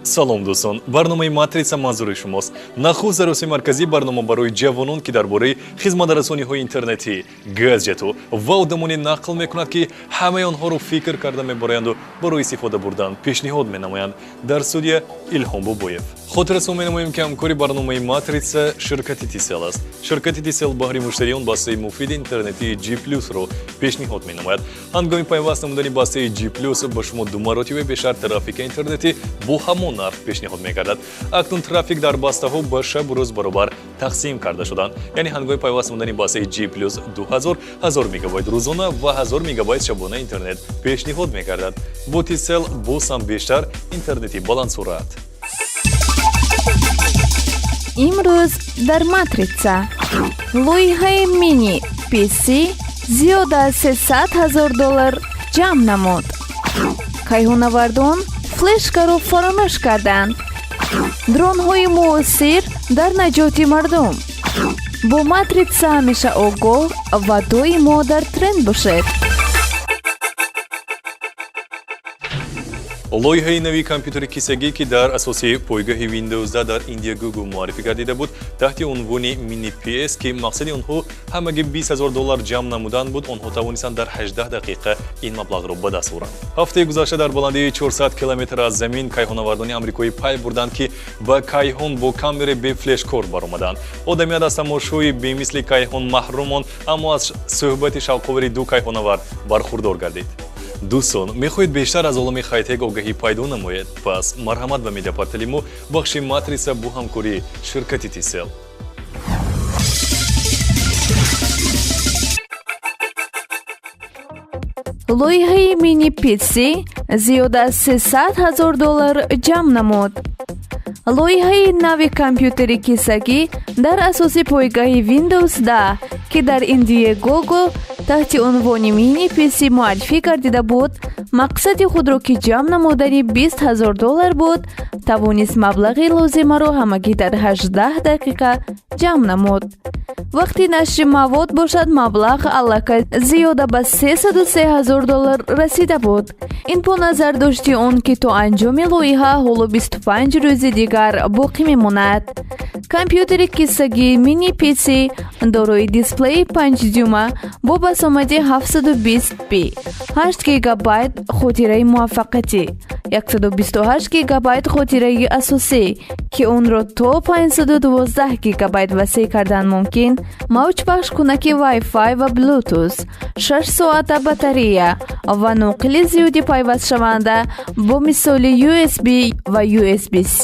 Салом, дӯстон! Барномаи «Матрица» манзури шумост. Нахуст дар Осиёи Марказӣ барнома барои ҷавонон, ки дар бораи хизматрасониҳои интернетӣ, гаджету ва одамоне нақл мекунад, ки ҳамаи онҳоро фикр карда мебароянду барои истифода бурдан пешниҳод менамоянд. Дар студия Илҳом Бобоев. Хотиррасон менамоем, ки ҳамкори барномаи «Матрица» ширкати Тисел аст. Ширкати Тисел баҳри муштариён бастаи муфиди интернетии G Плюсро пешниҳод менамояд. Ҳангоми пайваст намудани бастаи G Плюс ба шумо ду маротиба бештар трафики интернетӣ бо ҳамон нарх пешниҳод мегардад. Акнун трафик дар бастаҳо ба шабу рӯз баробар тақсим карда шуданд, яъне ҳангоми пайваст намудани бастаи G Плюс 2000 1000 мегабайт рӯзона ва 1000 мегабайт шабона интернет пешниҳод мегардад. Бо Тисел боз ҳам бештар интернети баландсуръат. Имрӯз дар «Матрица»: лоиҳаи Мини PC зиёда аз 300 ҳазор доллар ҷамъ намуд, кайҳоннавардон флешкаро фаромӯш карданд, дронҳои муосир дар наҷоти мардум. Бо «Матрица» ҳамеша огоҳ ва доимо дар тренд бошед. Лоиҳаи нави компютери кисагӣ, ки дар асоси пойгоҳи Windows 10 дар Indiegogo муаррифӣ гардида буд таҳти унвони Mini PS, ки мақсади онҳо ҳамагӣ 20 ҳазор доллар ҷамъ намудан буд, онҳо тавонистанд дар 18 дақиқа ин маблағро ба даст оранд. Ҳафтаи гузашта дар баландии 400 километр аз замин кайҳоннавардони амрикоӣ пай бурданд, ки ба кайҳон бо камераи бефлешкор баромаданд. Одамият аз тамошои бемисли кайҳон маҳрум монд, аммо аз суҳбати шавқовари ду кайҳоннавард бархурдор гардид. Дӯстон, мехоҳед бештар аз олами хайтек огаҳӣ пайдо намоед? Пас марҳамат ба медиапортали мо, бахши «Матрица» бо ҳамкории ширкати Тисел. Лоиҳаи Мини PC зиёда аз 300 ҳазор доллар ҷамъ намуд. Лоиҳаи нави компютери кисагӣ дар асоси пойгоҳи Windows 10, ки дар Indiegogo таҳти унвони Мини PC муаррифӣ гардида буд, мақсади худро, ки ҷамъ намудани 20 ҳазор доллар буд, тавонист маблағи лозимаро ҳамагӣ дар 18 дақиқа ҷамъ намуд. Вақти нашри мавод бошад, маблағ аллакай зиёда ба 303 ҳазор доллар расида буд. Ин бо назардошти он, ки то анҷоми лоиҳа ҳоло 25 рӯзи дигар боқӣ мемонад. Компютери кисагии Мини PC дорои дисплеи 5 дюйма бо басомади 720 p, 8 гигабайт хотираи муваққатӣ, 128 гигабайт хотираи асосӣ, ки онро то 512 гигабайт васеъ кардан мумкин, мавҷпахшкунаки Wi-Fi ва Bluetooth, 6 соата батарея ва ноқили зиёди пайвастшаванда бо мисоли USB ва USB-C,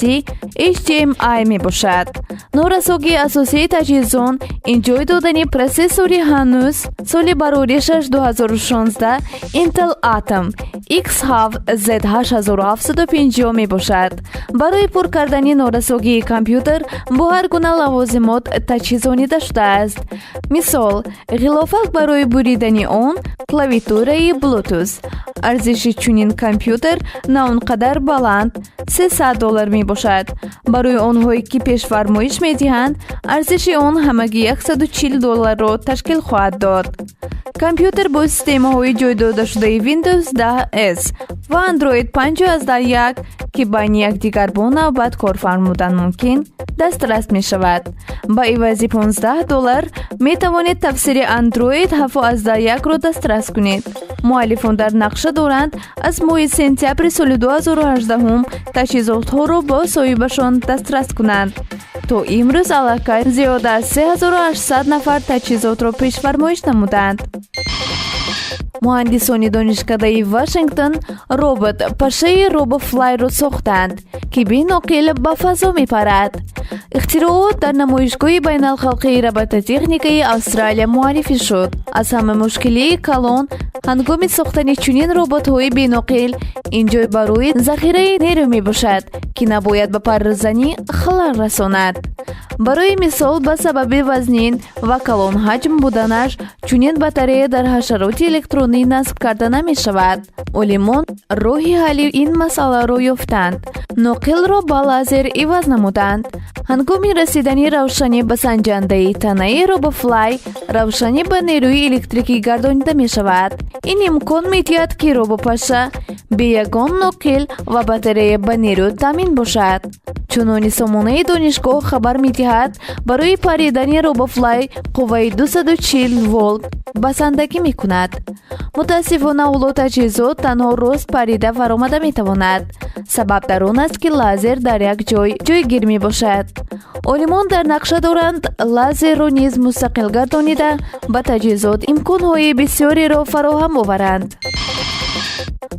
HDMI мебошад. Норасогии асосии таҷҳизон ин ҷой додани процессори ҳанӯз соли бароришаш 2016 Intel Atom X7 Z8750 мебошад. Барои пур кардани норасогии компютер бо ҳар гуна лавозимот таҷҳизонида шудааст, мисол, ғилофак барои буридани он, клавитураи Bluetooth. Арзиши чунин компютер на он қадар баланд, 300 доллар мебошад. Барои онҳое, ки пешфармоиш медиҳанд, арзиши он ҳамагӣ 140 долларро ташкил хоҳад дод. Компютер бо системаҳои ҷойдодашудаи Windows 10 S ва Android 5.1, ки байни якдигар бо навбат кор фармудан мумкин, дастрас мешавад. Ба ивази 15 доллар метавонед тафсири Android 7.1-ро дастрас кунед. Муаллифон дар нақша доранд аз моҳи сентябри соли 2018 таҷҳизотҳоро бо соҳибашон дастрас кунанд. То имрӯз аллакай зиёда аз 3800 нафар таҷҳизотро пешфармоиш намуданд. Муҳандисони Донишкадаи Вашингтон робот пашаи Робофлайро сохтанд, ки беноқил ба фазо мепарад. Ихтироот дар намоишгоҳи байналхалқии робототехникаи Австралия муаррифӣ шуд. Аз ҳама мушкилии калон ҳангоми сохтани чунин роботҳои беноқил ин ҷой барои захираи нерӯ мебошад, ки набояд ба парзанӣ халал расонад. Барои мисол, ба сабаби вазнин ва калонҳаҷм буданаш чунин батарея дар ҳашароти электронӣ насб карда намешавад. Олимон роҳи ҳалли ин масъаларо ёфтанд: ноқилро ба лазер иваз намуданд. Ҳангоми расидани равшанӣ ба санҷандаи танаи Робофлай, равшанӣ ба нерӯи электрикӣ гардонида мешавад. Ин имкон медиҳад, ки робопаша Бе ягон ноқил ва батарея ба нерӯ таъмин бошад. Чунони сомонаи донишгоҳ хабар медиҳад, барои паридани робофлай қувваи 240 волт басандагӣ мекунад. Мутаассифона, ҳоло таҷҳизот танҳо рост парида фаромада метавонад. Сабаб дар он аст, ки лазер дар як ҷой ҷойгир мебошад. Олимон дар нақша доранд лазерро низ мустақил гардонида, ба таҷҳизот имконҳои бисёреро фароҳам оваранд.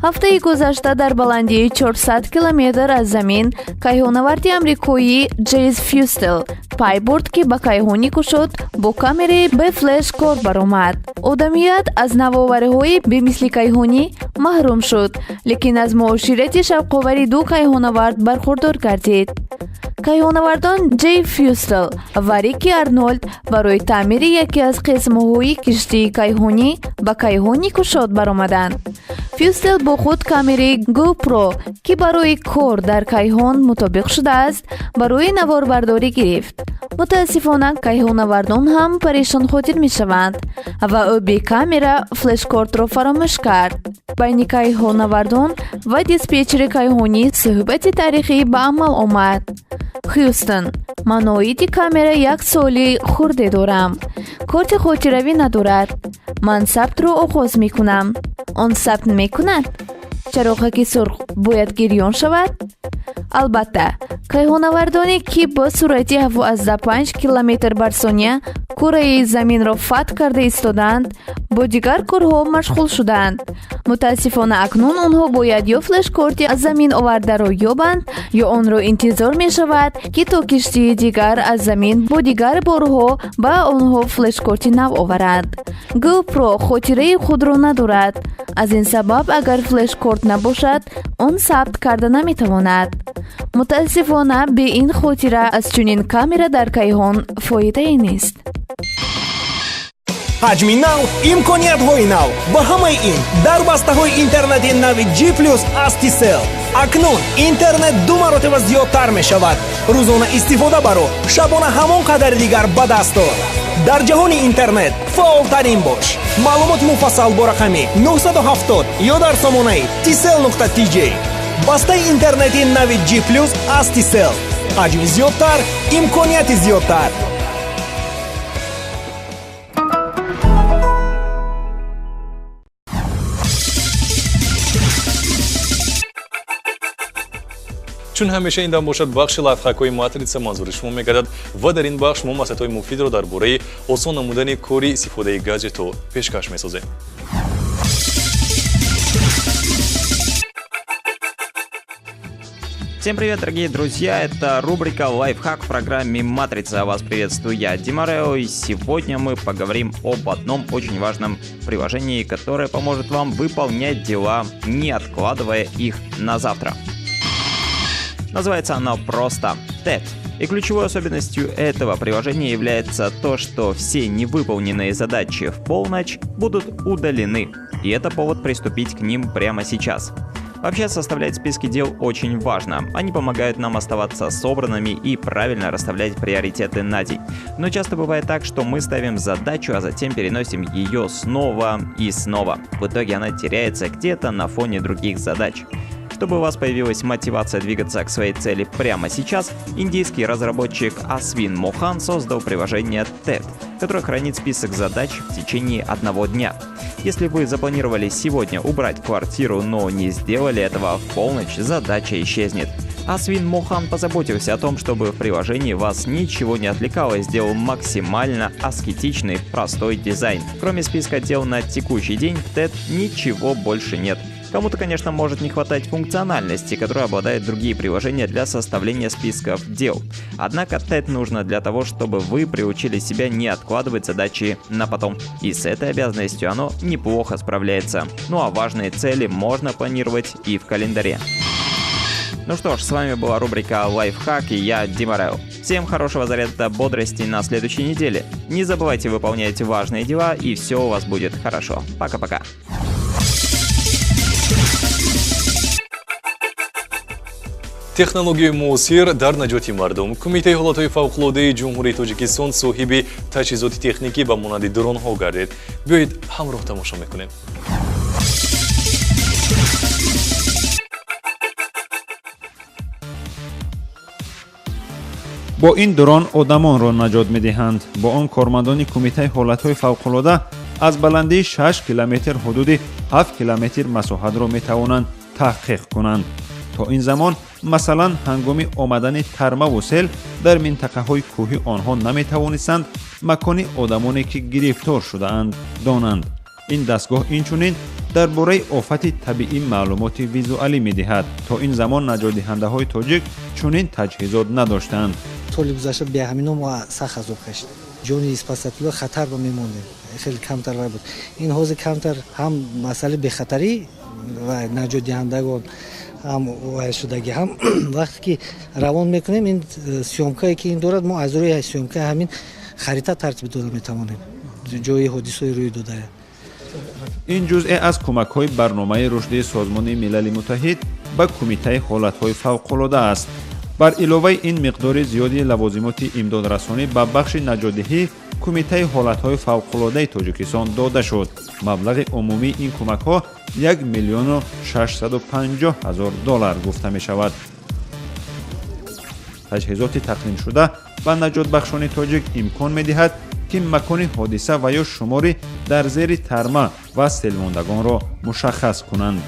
Ҳафтаи гузашта дар баландии 400 километр аз замин кайҳонаварди амрикоӣ Ҷейс Фюстел пай бурд, ки ба кайҳони кушод бо камераи бе флеш кор баромад. Одамият аз навовариҳои бемисли кайҳонӣ маҳрум шуд, лекин аз муоширати шавқовари ду кайҳонавард бархурдор гардид. Кайҳонавардон Ҷей Фюстел ва Рики Арнолд барои таъмири яке аз қисмҳои киштии кайҳонӣ ба кайҳони кушод баромаданд. Фюстел бо худ камераи GoPro, ки барои кор дар кайҳон мутобиқ шудааст, барои наворбардорӣ гирифт. Мутаассифона, кайҳонавардон ҳам парешонхотир мешаванд ва ӯ бе камера флешкортро фаромӯш кард. Байни кайҳонавардон ва диспетчери кайҳонӣ суҳбати таърихӣ ба амал омад. Хюстон: ман оиди камера як суоли хурде дорам. Корти хотиравӣ надорад. Ман сабтро оғоз мекунам. Он сабт мекунад? Чароғаки сурх бояд гирён шавад? Албатта, кайҳонавардоне, ки бо суръати 75 километр бар сония кураи заминро фатҳ карда истодаанд, бо дигар корҳо машғул шудаанд. Мутаассифона, акнун онҳо бояд ё флешкорти аз замин овардаро ёбанд, ё онро интизор мешавад, ки то киштии дигар аз замин бо дигар борҳо ба онҳо флешкорти нав оварад. GoPro хотираи худро надорад. Аз ин сабаб, агар флешкорт набошад, он сабт карда наметавонад. Мутаассифона, бе ин хотира аз чунин камера дар кайҳон фоидае нест. Ҳаҷми нав, имкониятҳои нав ва ҳамаи ин дар бастаҳои интернети нави G плюс аз Tcell. Акнун интернет ду маротиба зиёдтар мешавад. Рӯзона истифода баро, шабона ҳамон қадари дигар ба даст ор. Дар ҷаҳони интернет фаъолтарин бош. Маълумоти муфассал бо рақами 970 ё дар сомонаи tcell.tj. Бастаи интернети нави G плюс аз Tcell. Ҳаҷми зиёдтар, имконияти зиёдтар. Чун ҳамеша ин дам бошад, бахши лайфхакҳои Матрица манзури шумо мегардад ва дар ин бахш мо маслиҳатҳои муфидро дар бораи осон намудани кори истифодаи гаджетҳо пешкаш месозем. Всем привет, дорогие друзья! Это рубрика «Лайфхак» в программе «Матрица». Вас приветствую я, Дима Рео, и сегодня мы поговорим об одном очень важном приложении, которое поможет вам выполнять дела, не откладывая их на завтра. Называется оно просто TED. И ключевой особенностью этого приложения является то, что все невыполненные задачи в полночь будут удалены. И это повод приступить к ним прямо сейчас. Вообще, составлять списки дел очень важно. Они помогают нам оставаться собранными и правильно расставлять приоритеты на день. Но часто бывает так, что мы ставим задачу, а затем переносим ее снова и снова. В итоге она теряется где-то на фоне других задач. Чтобы у вас появилась мотивация двигаться к своей цели прямо сейчас, индийский разработчик Асвин Мохан создал приложение TED, которое хранит список задач в течение одного дня. Если вы запланировали сегодня убрать квартиру, но не сделали этого в полночь, задача исчезнет. Асвин Мохан позаботился о том, чтобы в приложении вас ничего не отвлекало, и сделал максимально аскетичный, простой дизайн. Кроме списка дел на текущий день, в TED ничего больше нет. Кому-то, конечно, может не хватать функциональности, которой обладают другие приложения для составления списков дел. Однако TED нужно для того, чтобы вы приучили себя не откладывать задачи на потом. И с этой обязанностью оно неплохо справляется. Ну а важные цели можно планировать и в календаре. Ну что ж, с вами была рубрика «Лайфхак» и я, Дима Райл. Всем хорошего заряда бодрости на следующей неделе. Не забывайте выполнять важные дела, и все у вас будет хорошо. Пока-пока. Технологияи муосир дар наҷоти мардум. Кумитаи ҳолатҳои фавқулодаи Ҷумҳурии Тоҷикистон соҳиби таҷҳизоти техникӣ ба монанди дронҳо гардид. Биёед, ҳамроҳ тамошо мекунем. Бо ин дрон одамонро наҷот медиҳанд. Бо он кормандони Кумитаи ҳолатҳои фавқулода аз баландии 6 километр ҳудуди 7 километр масоҳатро метавонанд таҳқиқ кунанд. То ин замон, масалан, ҳангоми омадани тармаву сел дар минтақаҳои кӯҳӣ онҳо наметавонистанд макони одамоне ки гирифтор шудаанд донанд. Ин дастгоҳ инчунин дар бораи офати табиӣ маълумоти визуалӣ медиҳад. То ин замон наҷотдиҳандаҳои тоҷик чунин таҷҳизот надоштанд. Соли гузашта беҳамино мо сахт азоб кашидем. Ҷони спасателҳо хатар ба мемондем, хеле камтар вай буд. Ин ҳозир камтар ҳам масъалаи бехатарӣ ва наҷотдиҳандагон ҳам вай шудагӣ, ҳам вақте ки равон мекунем, ин съёмкае ки ин дорад, мо аз рӯи съёмка ҳамин харита тартиб дода метавонем ҷои ҳодисаи рӯй додая. Ин ҷузъе аз кӯмакҳои барномаи рушди Созмони Милали Муттаҳид ба Кумитаи ҳолатҳои фавқулода аст. Бар иловаи ин, миқдори зиёди лавозимоти имдодрасонӣ ба бахши наҷотдиҳӣ Кумитаи ҳолатҳои фавқулодаи Тоҷикистон дода шуд. Маблағи умумии ин кӯмакҳо 1 миллиону 650 ҳазор доллар гуфта мешавад. Таҷҳизоти тақдимшуда ба наҷотбахшони тоҷик имкон медиҳад, ки макони ҳодиса ва ё шумори дар зери тарма ва селмондагонро мушаххас кунанд.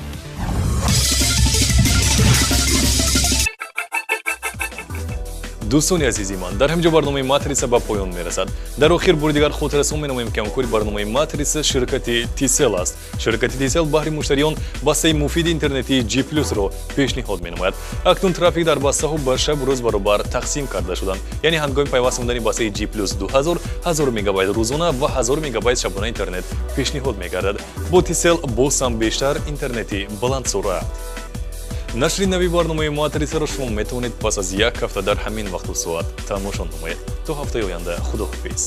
Дӯстони азизи ман, дар ҳамин ҷо барномаи Матриса ба поён мерасад. Дар охир бори дигар хотиррасон менамоем, ки ҳамкори барномаи Матриса ширкати Тисел аст. Ширкати Тисел баҳри муштариён бастаи муфиди интернетии G Плюсро пешниҳод менамояд. Акнун трафик дар бастаҳо ба шабу рӯз баробар тақсим карда шуданд. Яъне ҳангоми пайваст намудани бастаи G Плюс 2000, 1000 мегабайт рӯзона ва 1000 мегабайт шабона интернет пешниҳод мегардад. Бо Тисел боз ҳам бештар интернети баландсуръат. Нашри нави барномаи Матрисаро шумо метавонед пас аз як ҳафта дар ҳамин вақту соат тамошо намоед. То ҳафтаи оянда, худоҳофиз.